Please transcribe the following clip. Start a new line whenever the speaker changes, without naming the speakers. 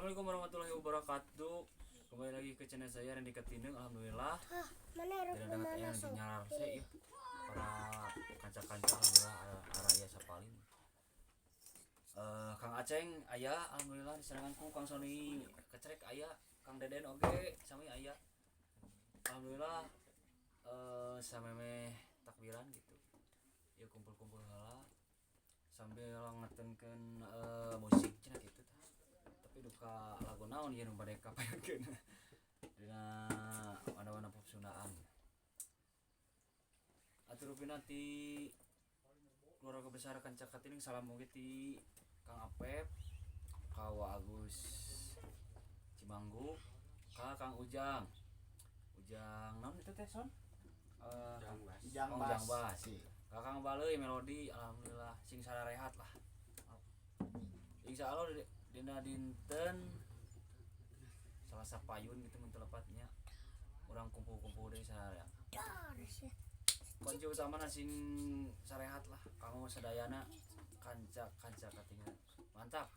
Assalamualaikum warahmatullahi wabarakatuh. Kembali lagi ke channel saya, Randy Katineng. Alhamdulillah.
Mana
Dan
rek
ada
mana
yang
sok?
Nyararse ya. Para kanca-kanca, alhamdulillah araya sapalin. Kang Aceng aya, alhamdulillah, disarengan ku Kang Sony Kecrek aya, Kang Deden oge sami aya. Alhamdulillah, samemeh takbiran gitu. Ya, kumpul-kumpul heula sambil ngetenkeun musik cenah gitu tah. Tapi duka lagu naon ieu nu bade kapayunkeun dina warna-warna pop Sundaan. Atur rupina ti keluarga besar Kanca Katining, salam oge ti Kang Apep, ka Wa Agus Cimanggu, ka Kang Ujang. Ujang naon itu teh, Son?
Ujang
Oh,
Bas.
Ujang Bas. Ka Kang Baleuy Melodi, alhamdulillah sing sarehat lah. Insya Allah dina dinten Salasa payun gitu mun teu lepatnya. Urang kumpul-kumpul deui sararea. Kunci utama sing sarehat lah kanggo sadayana kanca kanca katingan. Mantap.